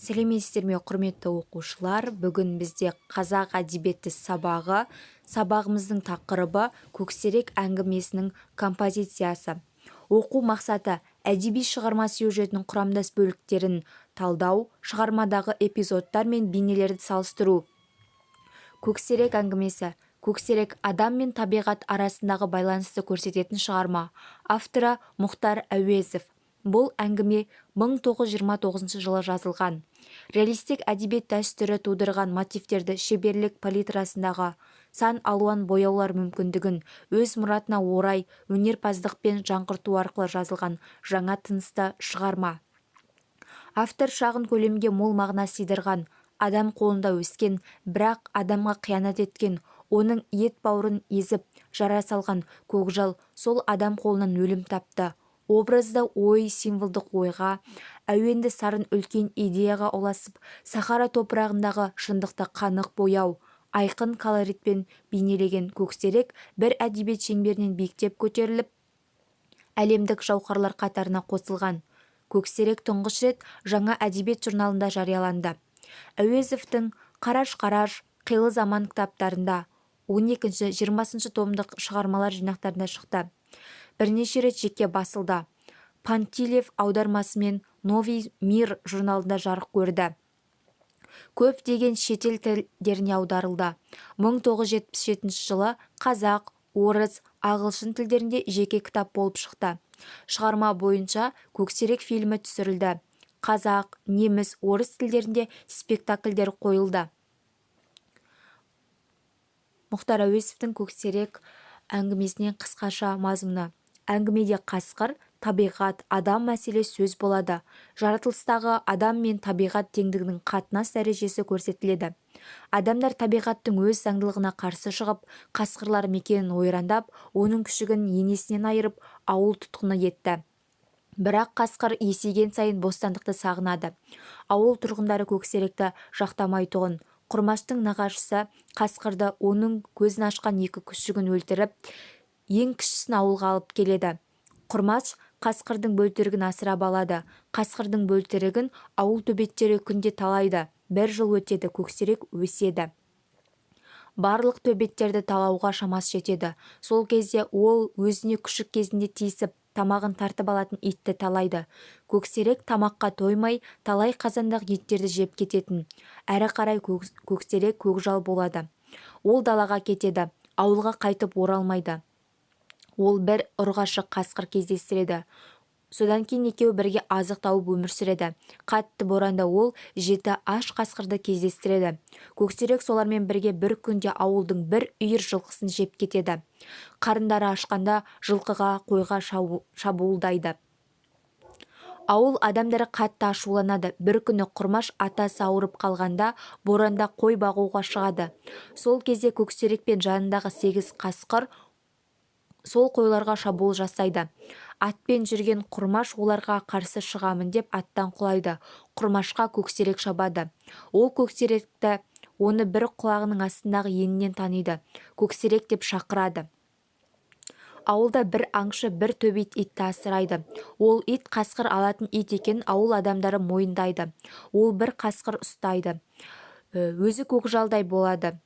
Сәлеметсіздер ме, құрметті оқушылар! Бүгін бізде қазақ әдебиеті сабағы. Сабағымыздың тақырыбы: «Көксерек әңгімесінің композициясы». Оқу мақсаты: әдеби шығарма сюжетінің құрамдас бөліктерін талдау, шығармадағы эпизодтар мен бейнелерді салыстыру. «Көксерек» әңгімесі. Көксерек – адам мен табиғат арасындағы байланысты көрсететін шығарма. Авторы – Мұхтар Әуезов. Бұл әңгіме 1929 жылы жазылған. Реалистік әдебиет дәстүрі тудырған мотивтерді шеберлік палитрасындағы сан алуан бояулар мүмкіндігін өз мұратына орай өнерпаздықпен жаңғырту арқылы жазылған жаңа тынысты шығарма. Автор шағын көлемге мол мағына сыйдырған. Адам қолында өскен, бірақ адамға қиянат еткен, оның ет бауырын езіп, жара салған көкжал сол адам қолынан өлім тапты. Образды ой символдық ойға, әуенді сарын үлкен идеяға ұласып, сахара топырағындағы шындықты қанық бояу, айқын колоритпен бейнелеген Көксерек бір әдебиет шеңберінен биіктеп көтеріліп, әлемдік жауһарлар қатарына қосылған. Көксерек тұңғыш рет «Жаңа әдебиет» журналында жарияланды. Әуезовтің «Қараш-қараш», «Қилы заман» кітаптарында, 12-, 20 томдық шығармалар жинақтарында шықты. Бірнеше рет жеке басылды. Пантелеев аудармасымен «Новый мир» журналында жарық көрді. Көптеген шетел тілдеріне аударылды. 1977 жылы қазақ, орыс, ағылшын тілдерінде жеке кітап болып шықты. Шығарма бойынша «Көксерек» фильмі түсірілді. Қазақ, неміс, орыс тілдерінде спектакльдер қойылды. Мұхтар Әуезовтің «Көксерек» әңгімесінен қысқаша мазмұны: Әңгімеде қасқыр, табиғат, адам мәселесі сөз болады. Жаратылыстағы адам мен табиғат теңдігінің қатынас дәрежесі көрсетіледі. Адамдар табиғаттың өз заңдылығына қарсы шығып, қасқырлар мекенін ойрандап, оның күшігін енесінен айырып, ауыл тұтқыны етті. Бірақ қасқыр есейген сайын бостандықты сағынады. Ауыл тұрғындары Көксеректі жақтамайтұғын. Құрмаштың нағашысы қасқырды, оның көзін ашқан екі күшігін өлтіріп, ең кішісін ауылға алып келеді. Құрмаш қасқырдың бөлтірігін асырап алады. Қасқырдың бөлтірігін ауыл төбеттері күнде талайды. Бір жыл өтеді. Көксерек өседі. Барлық төбеттерді талауға шамасы жетеді. Сол кезде ол өзіне күшік кезінде тиісіп, тамағын тартып алатын итті талайды. Көксерек тамаққа тоймай, талай қазандық еттерді жеп кететін. Әрі қарай Көксерек көкжал болады. Ол далаға кетеді, ауылға қайтып оралмайды. Ол бір ұрғашы қасқыр кездестіреді. Содан кейін екеуі бірге азық тауып өмір сүреді. Қатты боранда ол жеті аш қасқырды кездестіреді. Көксерек солармен бірге бір күнде ауылдың бір үйір жылқысын жеп кетеді. Қарындары ашқанда жылқыға, қойға шабуылдайды. Ауыл адамдары қатты ашуланады. Бір күні Құрмаш атасы ауырып қалғанда боранда қой бағуға шығады. Сол кезде Көксерек пен жанындағы сегіз қасқыр сол қойларға шабуыл жасайды. Атпен жүрген Құрмаш оларға қарсы шығамын деп аттан құлайды. Құрмашқа Көксерек шабады. Ол Көксеректі оны бір құлағының астындағы енінен таниды. «Көксерек» деп шақырады. Ауылда бір аңшы бір төбет итті асырайды. Ол ит қасқыр алатын ит екенін ауыл адамдары мойындайды. Ол бір қасқыр ұстайды. Өзі көкжалдай болады.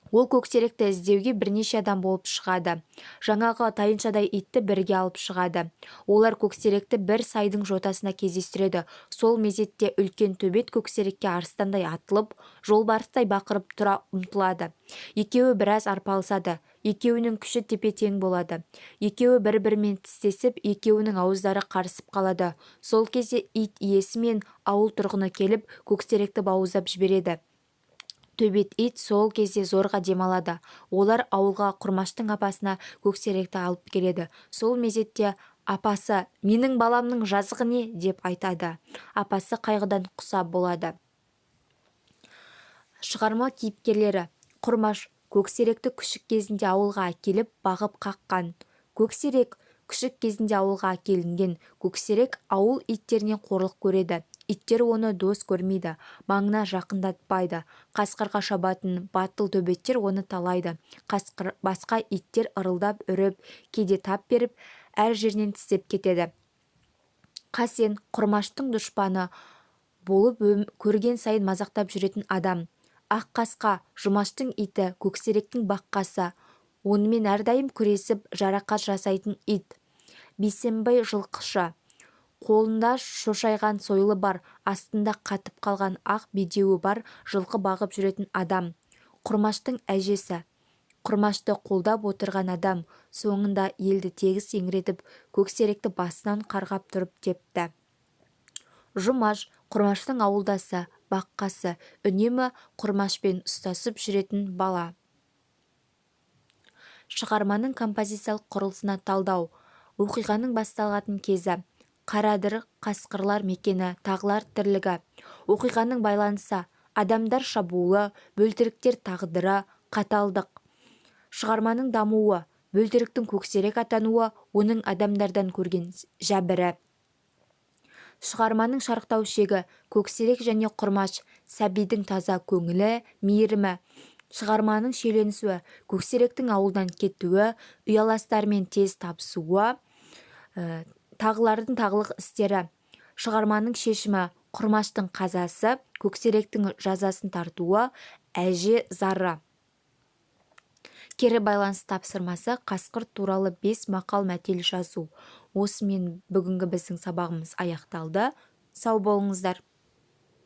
Ол Көксеректі іздеуге бірнеше адам болып шығады. Жаңағы тайыншадай итті бірге алып шығады. Олар Көксеректі бір сайдың жотасында кездестіреді. Сол мезетте үлкен төбет Көксерекке арыстандай атылып, жолбарыстай бақырып тұра ұмтылады. Екеуі біраз арпалысады. Екеуінің күші тепе-тең болады. Екеуі бір-бірімен тістесіп, екеуінің ауыздары қарысып қалады. Сол кезде ит иесі мен ауыл тұрғыны келіп, Көксеректі бауыздап жібереді. Төбет ит сол кезде зорға дем алады. Олар ауылға, Құрмаштың апасына Көксеректі алып келеді. Сол мезетте апасы: «Менің баламның жазығы не?» – деп айтады. Апасы қайғыдан құса болады. Шығарма кейіпкерлері: Құрмаш – Көксеректі күшік кезінде ауылға әкеліп, бағып қаққан. Көксерек – күшік кезінде ауылға әкелінген. Көксерек ауыл иттерінен қорлық көреді. Иттер оны дос көрмейді, маңына жақындатпайды. Қасқырға шабатын батыл төбеттер оны талайды. Қасқыр басқа иттер ырылдап үріп, кейде тап беріп, әр жерінен тістеп кетеді. Қасен – Құрмаштың дұшпаны. Болып көрген сайын мазақтап жүретін адам. Аққасқа – Жұмаштың иті, Көксеректің баққасы, онымен әрдайым күресіп, жарақат жасайтын ит. Бейсенбай жылқышы – қолында шошайған сойылы бар, астында қатып қалған ақ бедеуі бар жылқы бағып жүретін адам. Құрмаштың әжесі – Құрмашты қолдап отырған адам, соңында елді тегіс еңіретіп, Көксеректі басынан қарғап тұрып тепті. Жұмаш – Құрмаштың ауылдасы, баққасы, үнемі Құрмашпен ұстасып жүретін бала. Шығарманың композициялық құрылысына талдау. Оқиғаның басталатын кезі: Қараадыр, қасқырлар мекені, тағылар тірлігі. Оқиғаның байланысы: адамдар шабуылы, бөлтіріктер тағдыры, қаталдық. Шығарманың дамуы: Бөлтіріктің көксерек атануы, оның адамдардан көрген жәбірі. Шығарманың шарықтау шегі: Көксерек және Құрмаш, сәбидің таза көңілі, мейірімі. Шығарманың шиеленісуі: Көксеректің ауылдан кетуі, ұяластарымен тез табысуы, тағылардың тағылық істері. Шығарманың шешімі: Құрмаштың қазасы, Көксеректің жазасын тартуы, әже зары. Кері байланыс тапсырмасы: қасқыр туралы бес мақал-мәтел жазу. Осымен бүгінгі біздің сабағымыз аяқталды. Сау болыңыздар.